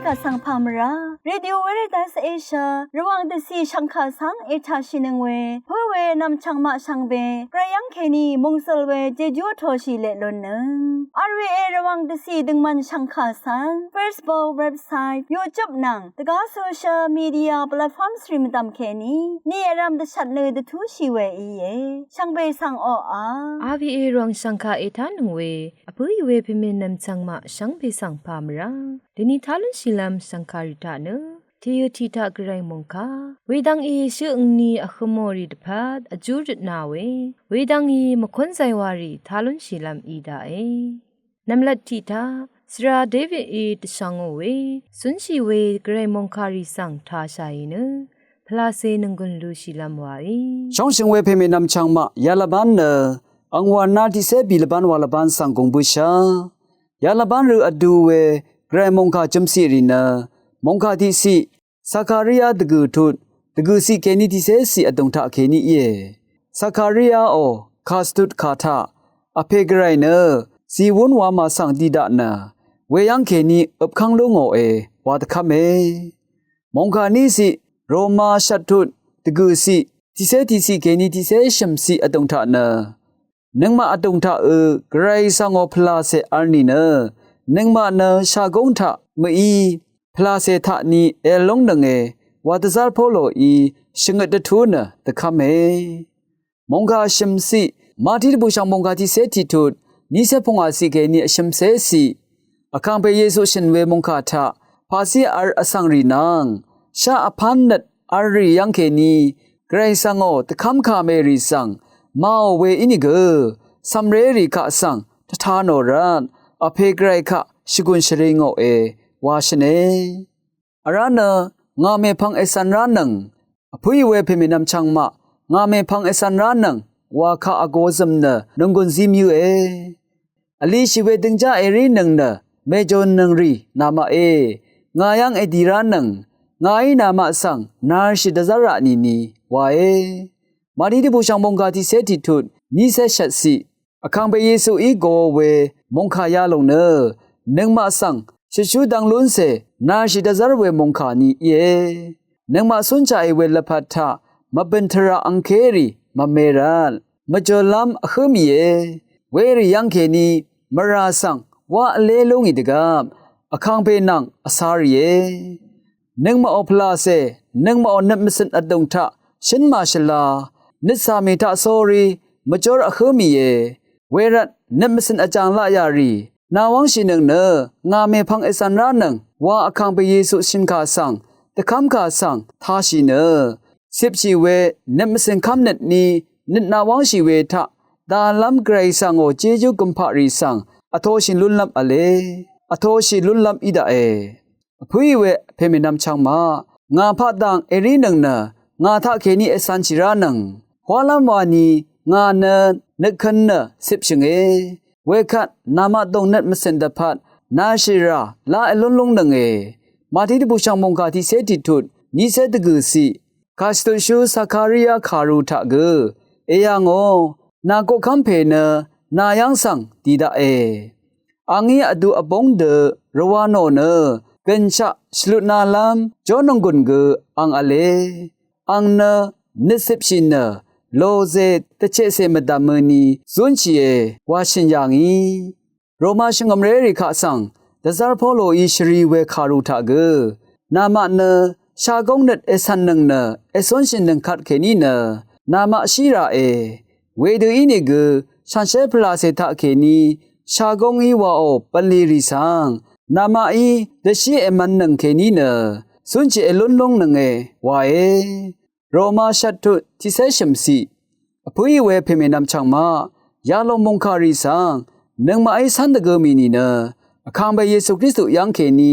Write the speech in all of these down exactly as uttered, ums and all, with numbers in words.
Vsvng pà mvrá Radio Veritas Asia Rvwàng dvcì shvngkà svng ètàshìnøng we pǿ we nv̀mchv̀ng maq shvngbe gvray yv́ng kèní mòngsøl we jejú vtōshì leq lunnøng. R V A Rvwàng dvcì døngmvn shvngkà svng Facebook, website, YouTube nvng dvgá social media platforms rì mvdv̀m kèní ni vrv̄m dvshvt nø dvtúshì we íe. Shvngbe svng oqà R V A Rvwàng shvngkà ètánøng we vpǿì we pèmè nv̀mchv̀ng maq shvngbe svng pà mvrá dvni tá lúnshìlv́m shvngkà rì taq nø tèyø tiq taq gvray mòngkà wedvng í shøngni vhø̄mò rì dvpvt vjú røtna we wedvng í mvkónzay wa rì tá lúnshìlv́m í daqe. Nv̀mlat tiq taq svra David í dvshvngò we cúnshì we gvray mòngkà rì svng tāshàì nø pvlacè nònggùn lúshìlv́m wae. Shóngshø̀ng we pèmè nv̀mchv̀ng maq yalvbán nø angwà nar tiqcé bì lvbán wa lvbán svng gùng bǿshà. Yalvbán rø vdu we gvray mòngkà jømciq rì nø mòngkà tiqciq Zakaria dvgø̀ tut dvgø̀ciq kèní tiqcéciq vdùng taq kèní íe. Zakariaò kà svtut kà taq Vpè gvray nø zìwún wamà svng di daq nø weyv́ng kèní øpkv́ng lú ngòe wa dvkv́me. Mòngkà níciq Roma shvttut dvgø̀ciq tiqcé tiqciq kèní tiqcé shø̀mciq vdùng taq nø nøngmaq vdùng taqø gvray svngò pvlacè vl nìnø nøngmaq nø shagóng taq mø̀í pvlacè taq ni èvl lúngnønge wa dvzv́r Poloí shvngøt dvtú nø dvkv́me. Mòngkà shø̀mciq Mati dvbùshv̀ng mòngkà tiqcé tiq tut nícé pungwàciq kèní vshø̀mcéciq Vkàngpè Yesu shø̀n we mòngkà taq pàcí vl vsvng rì nvng shá vpán nøt vl rì yv́ng kèní gvray svngò dvkv́mkà mèrì svng màò we ínìgø cv̀mré rì kaq svng dvta nò rvt Vpè gvray kaq shvgùn shvri ngòe wa shø̀ne. Vrá nø ngà mèpvng ècv̀n ránøng vpǿì we pèmè nv̀mchv̀ng maq ngà mèpvng ècv̀n ránøng wa kaq vgo zø̀m nø nònggùn zí myǿe. Vlishì we døngjá èrínøng nø mèjònnøng rì namaqé ngà yv́ng èdì ránøng ngàí namaq svng narshì dvzv́r raq nìni wae. Mati dvbùshv̀ng mòngkà tiqcé tiq tut nícé shvtciq Vkàngpè Yesuí go we mòngkà yalòng nø nøngmaq svng shvshú dvng lúncè narshì dvzv́r we mòngkà ni íe. Nøngmaq cúnshaqì we lvpat taq mvbø̀n tvrà angkérì mvme rvt mvjø̀lv́m vhǿ mìe. Werì yv́ng kèní mvrà svng wá vlé lú ngì dvgvp Vkàngpè nvng vcā rìe. Nøngmaqò pvlacè nøngmaqò nøt mvcø̀n vdùng taq shǿn màshvla nøt cà mì taq sórí mvjór vhǿ mìe. Wervt nøt mvcø̀n vjàng laqyà rì nàwv́ngshìnøng nø ngà mèpvng ècv̀n ránøng wa Vkàngpè Yesu shø̀nkà svng dvkv́mkà svng tāshì nø cipshì we nøt mvcø̀n kv́mnøt ní nøt nàwv́ngshì we taq dàlv́m gvray svngò jejú gømpaq rì svng vtoshì lúnlv́m v̄le. Vtoshì lúnlv́m í daqe. Vpǿì we pèmè nv̀mchv̀ng maq ngà paqdàng èrínøng nø ngà taqkèní ècv̄nshì ránøng hwálv́m wani ngà nø nøtkø̄n nø cipshø̀nge. Wekvt namaq dòng nøt mvcø̀n dvpvt nàshìrà lá èlún lúngnønge. Mati dvbùshv̀ng mòngkà tiqcé tiq tut nícé dvgø̀ciq kàshvtutshú Zakaria kàru taq gø èyà ngò nà koqkv́m pè nø nà yv́ng svng dì daqe. Angí vdu vbúng dø rvwā nò nø gø̀nshaq shvlutnalv́m jónònggùn gø ang v̄le. Ang nø nøtcipshì nø lòzè dvcheqcè mvdv̀møni zúnshìe wa shø̀n yà ngì. Roma shvngø̀mrérì kaq svng dvzv́r Poloí shvri we kàru taq gø namaq nø shagóng nøt ècv̀nnøng nø ècúnshìnøng kvtkèní nø namaq shí raqe. Wedø ínìgø shànshér pvlacè taqkèní shagóngí waò bv̀nlì rì svng namaqí dvshí èmv̄nnøng kèní nø cúnshì èlún lúngnønge wae. Roma shvttut tiqcé shø̀mciq vpǿì we pèmè nv̀mchv̀ng maq yalòng mòngkàrì svng nøngmaqí cv́n dvgø mì nìnø Vkàngpè Yesu Kristu yv́ng kèní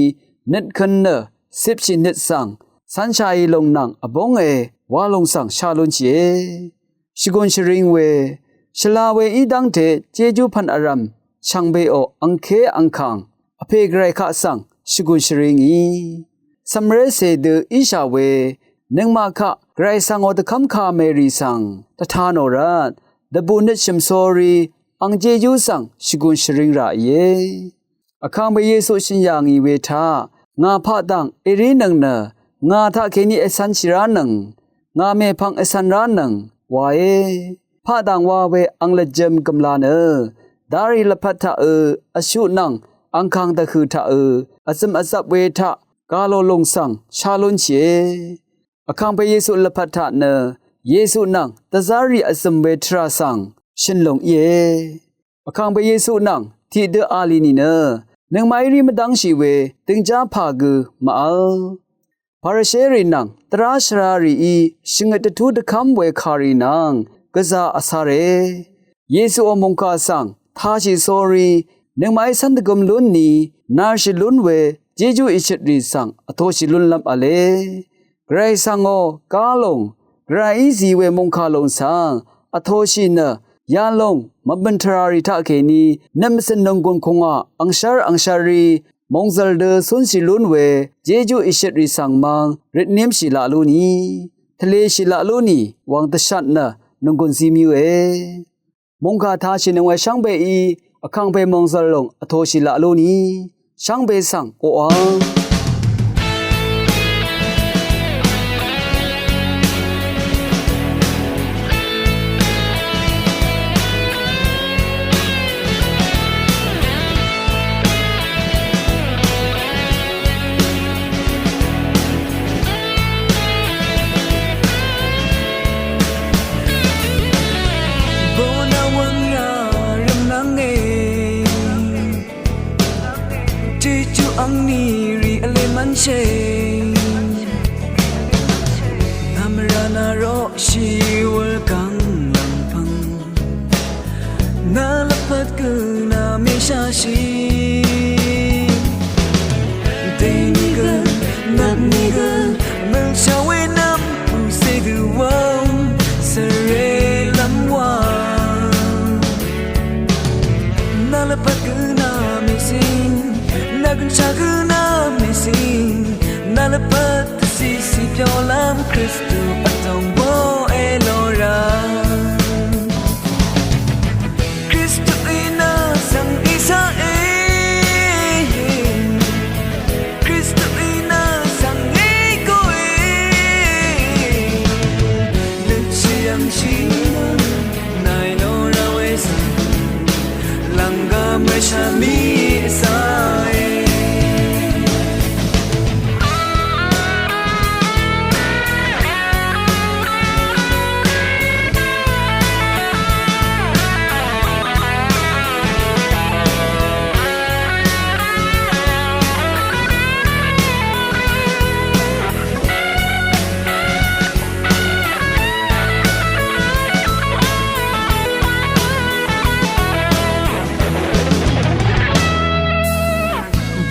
nøtkø̄n nø cipshì nøt svng cv̄nshàì lòng nvng vbúnge wa lòng svng sha lúnshìe. Shvgùn shvring we shvla we í dv́ngte jejú pv̀n vrv̀m shvngbeò angké angkàng Vpè gvray kaq svng shvgùn shvri ngì. Cv̀mrécè dø íshà we nøngmaq kaq gvray svngò dvkv́mka mèrì svng dvta nò rvt dvbù nøt shø̀m sórí ang jejú svng shvgùn shvring ràìe. Vkàngpè Yesu shø̀n yà ngì we taq Ngà paqdv̀ng èrínøng nø ngà taqkèní ècv̄nshì ránøng, ngà mèpvng ècv̄n ránøng wae. Paqdv̀ng wa we ang lvjø̄m gø̀mla nø darì lvpat taqø̄ vshuq nvng angkàng dvhø̀ taqø̄ vzø̀m vzvp we taq gà lò lùng svng shá lúnshìe. Vkàngpè Yesu lvpat taq nø Yesu nvng dvzárì vzø̀m we tvrà svng shø̀n lùng íe. Vkàngpè Yesu nvng tiqdø a lì nìnø nøngmaqí rí mvdv́ngshì we døngjá pà gø màvl. Parisherì nvng dvrá shvrarìí shvngøt dvtú dvkv́m we kàrì nvng gvzà vcare. Yesuò mòngkà svng tashì sórí nøngmaqí cv́n dvgøm lún ni narshì lún we jejú ìshøtrì svng vtoshì lúnlv́m v̄le. Gvray svngò gá lùng Gvrayí zì we mòngkà lùng svng vtoshì nø yalòng mvbø̀n tvràrì taqkèní nøt mvcø̀n nònggùn kùngwà angshv́r angshv́rí mòngzv̀l dø cúnshì lún we jejú ìshøtrì svng mvng røtnímshì laq lú ni, tvleshì laq lú ni wvng dvshat nø nònggùn zí mvyǿe. Mòngkà tashìnøng we shvngbeí vkàngpè mòngzv̀l lòng vtoshì laq lú ni shvngbe svng oqvng. Bø̀n awvng yà rvmnvng e. Jejú angní rì vle mvnshì. Nvmra nà roqshì wur gvng lv̀ngpv̀ng. Nà lvpat gø nà mèshashì. Dèní gø, nvpní gø, mø̀lshà we nvm pùcè dø wvng svre lv́m wa. Nà lvpat gø nà mèsing, nà gønshà gø nà mèsing, nà lvpat dvcìcì pyoqlv́m Kristu vdòng bóe lora. Kristuí nà svng ìsaqe. Kristuí nà svng ègòe. Nøt shì yv̀ngshì nàì lora we svng lv̀nggvm we shvmì èsaqe.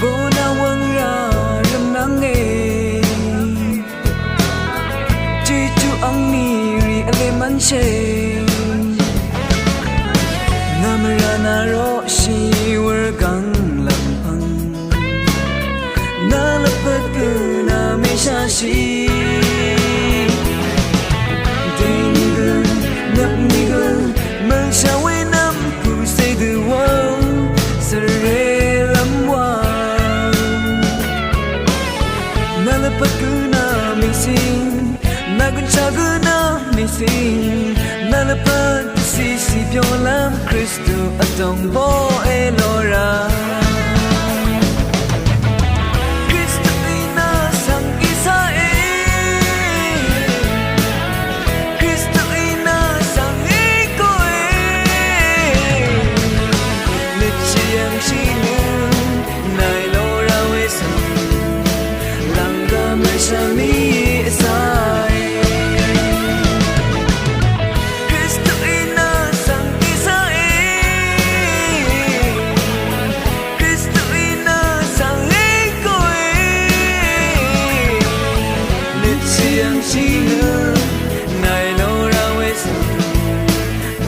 Bø̀n awvng rà rvmnvng e. Jejú angní rì vle mvnshì. Nvmra nà roqshì wur gvng lv̀ngpv̀ng. Nà lvpat gø nà mèshashì. Dèní gø, nvpní gø, mø̀lshà we nvm pùcè dø wvng svre lv́m wa. Nà lvpat gø nà mèsing, nà gønshà gø nà mèsing, nà lvpat dvcìcì pyoqlv́m Kristu vdòng bóe lora. Kristuí nà svng ìsaqe. Kristuí nà svng ègòe. Nøt shì yv̀ngshì nø nàì lora we svng lv̀nggvm we shvmì èsaqe. Kristuí nà svng ìsaqe. Kristuí nà svng ègòe. Nøt shì yv̀ngshì nø nàì lora we svng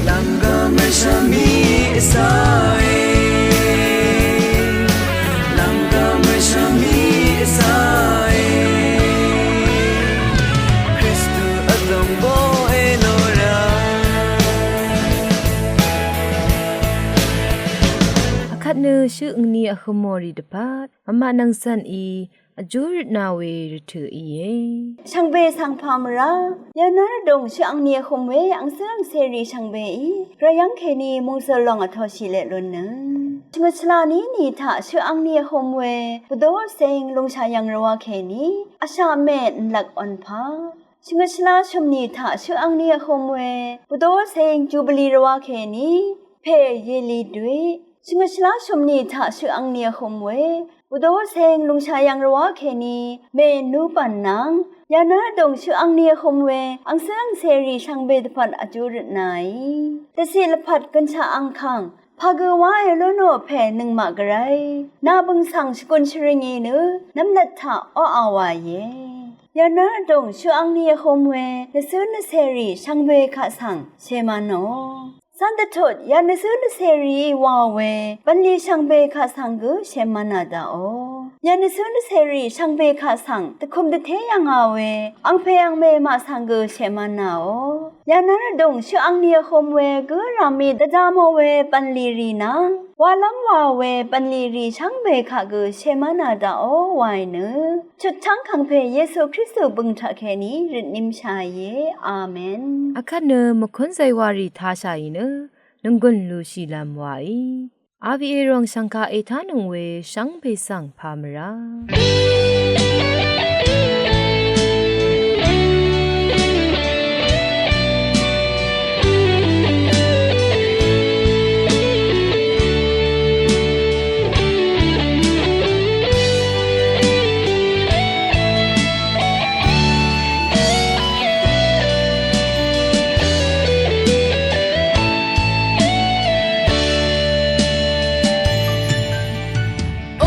lv̀nggvm we shvmì èsaqe. Lv̀nggvm we shvmì èsaqe. Kristu vdòng bóe lora. Akvt nø shøq ngni vhø̄mò rì dvpvt mvmaq nvng zv̀n í vjú røtna we rvtø̀ íe. Shvngbe svng pà mvrá, yvnv́r vdùng shøq angni vhø̄m we angcǿ angcèrì shvngbeí rvyv́ng kèní mòngsø̀l lòng vtōshì leq lunnøng. Shvngøt shvla ní nì taq shøq angni vhø̄m we bvdó vcing lùngshà yv̀ng rvwā kèní vshaq mè nvlvk òn pà. Shvngøt shvla shø̀m nì taq shøq angni vhø̄m we bvdó vcing jubili rvwā kèní pè yeli dui. Shvngøt shvla shø̀m nì taq shøq angni vhø̄m we bvdó vcing lùngshà yv̀ng rvwā kèní mènú bv̀n nvng, yvnv́r vdùng shøq angni vhø̄m we angcǿ angcèrì shvngbe dvpvt vjú røtnaí dvciq lvpat gønshaq angkàng pà gø wáe lú nò pè nøngmaq gvray nà bø̀ng svng shvgùn shvrìngì nø nvmlvt taq oqà wàìe. Yvnv́r vdùng shøq angni vhø̄m we nvcǿ nvcèrì shvngbe kaq svng shèmv̄nò. Cv́n dvtut yv̀ng nvcǿ nvcèrìí wàò we bv̀nlì shvngbe kaq svng gø shèmv̄nà daqò. Yv̀ng nvcǿ nvcèrì shvngbe kaq svng dvkùm dvté yv̀ngà we angpè angmè maq svng gø shèmv̄nàò. Yv̀nv́r vdùng shøq angni vhø̄m we gǿ ràmì dvdamò we bv̀nlì rì nvng walv́m wàò we bv̀nlì rì shvngbe kaq gø shèmv̄nà daqò wàì nø. Chutchv́ng kàngpè Yesu Kristu bø̀ng taqkèní røtnimshàìe. Amen. Akvt nø mvkún zaywàrì tashàì nø nònggùn lùshìlv́m wàí. R V A ròng shv̀ngkà ètánøng we shvngbe svng pà mvrá.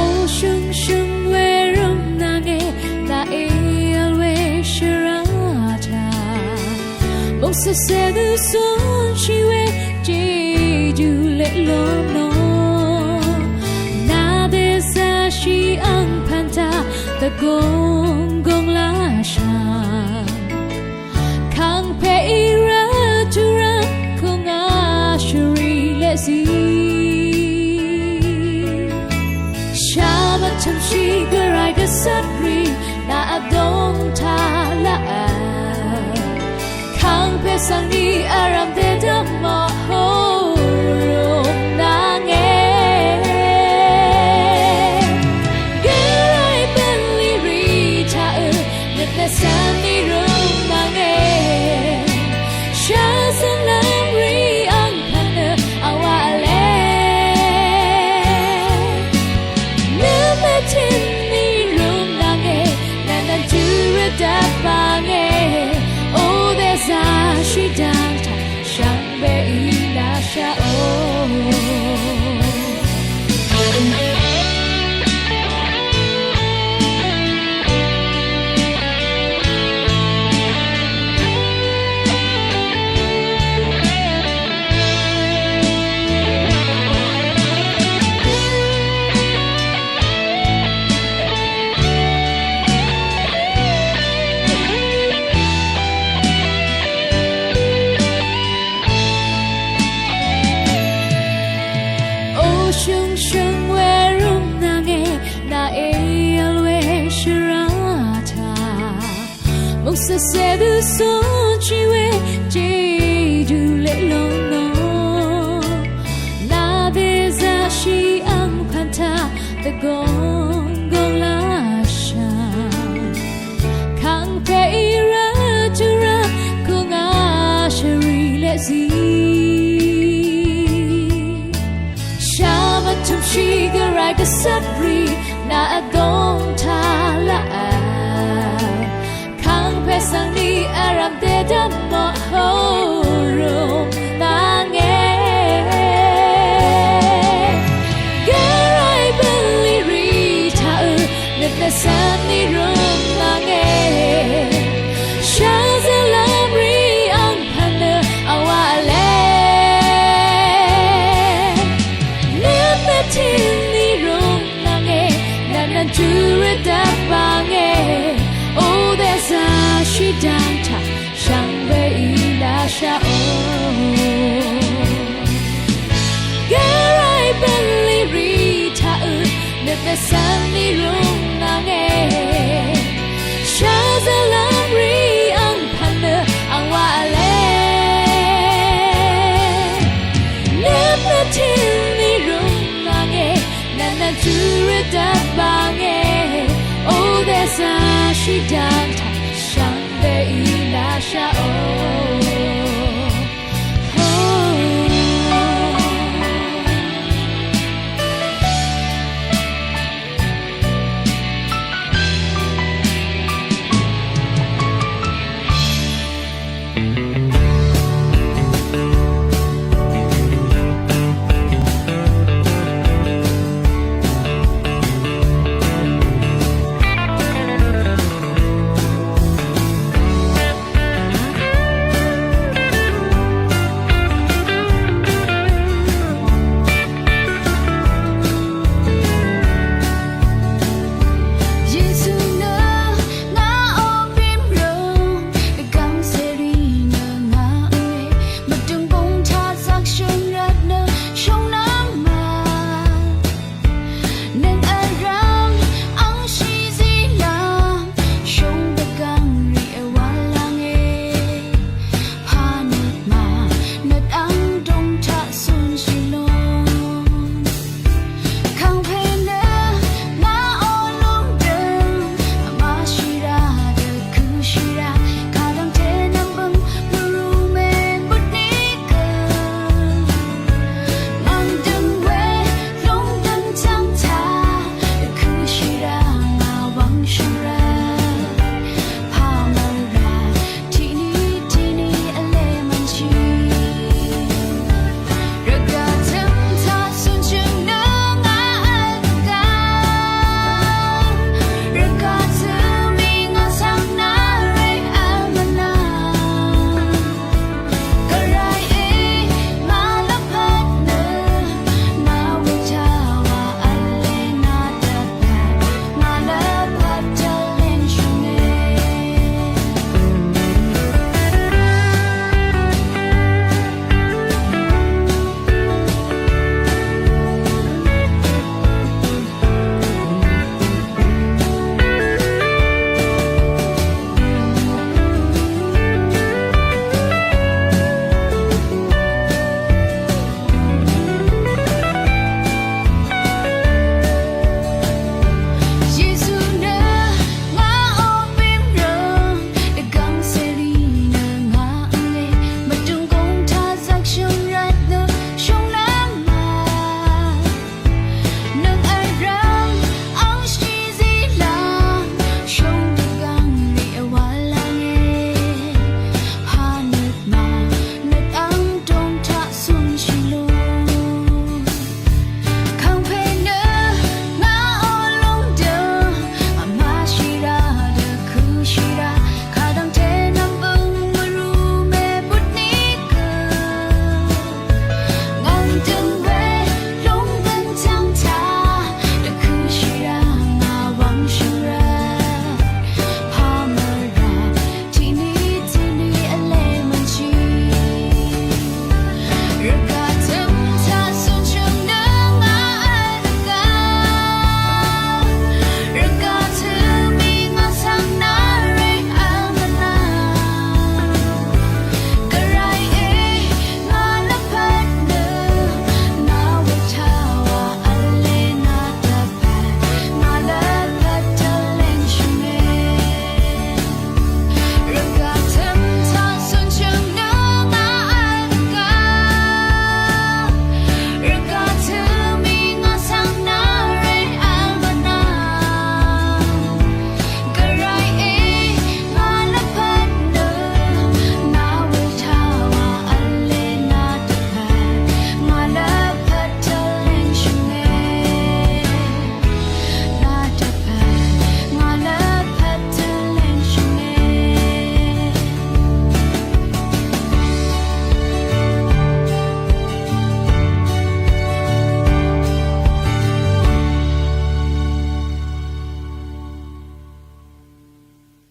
O shø̀ngshø̀ng we rø̀m nvnge, nà èvl we shvrá taq. Mòngsvsè dø cúnshì we jejú leq lónò. Nà dèzashì angpv̀n taq dvgùng gùng lashà. Kàngpèí rvtú rvt kùngà shvrì leq zí. Shà mvtø̀mshì gvray gvcvt rì nà vdóng taq laq. Kàngpè svng ni vrv̀m dèdvm mò hó rùng nvnge. Gvray bv̀nlì rì taq ø nøt nvcv́n ni rùng nvnge. Shvzø̀n lv́m rì angpv̀n nø vwaq vle. Nø mvtø̀n ni rùng nvnge, nv̀n nv̀n tø̄ rvdvp vnge. O dèzà shìdv̀ng taq shvngbeí lashaqò. O shø̀ngshø̀ng we rø̀m nvnge, nà èvl we shvrá taq. Mòngsvsè dø cúnshì we jejú leq lónò. Nà dèzà shì angpv̀n taq dvgùng gùng lashà. Kàngpèí rvtú rvt kùngà shvrì leq zí. Shà mvtø̀mshì gvray gvcvt rì nà vdóng taq laq. Kàngpè svng ni vrv̀m dèdvm mò hó rùng nvnge. Gvray bv̀nlì rì taq ø nøt nvcv́n ni rùng nvnge. Shvzø̀n lv́m rì angpv̀n nø vwaq vle. Nøt mvtø̀n ni rùng nvnge, nv̀n nv̀n tø̄ rvdvp vnge. O dèzà shìdv̀ng taq shvngbeí lashaqò. Gvray bv̀nlì rì taq ø nøt nvcv́n ni rùng nvnge. dvbvnge, o dvzà shvdv̀ng taq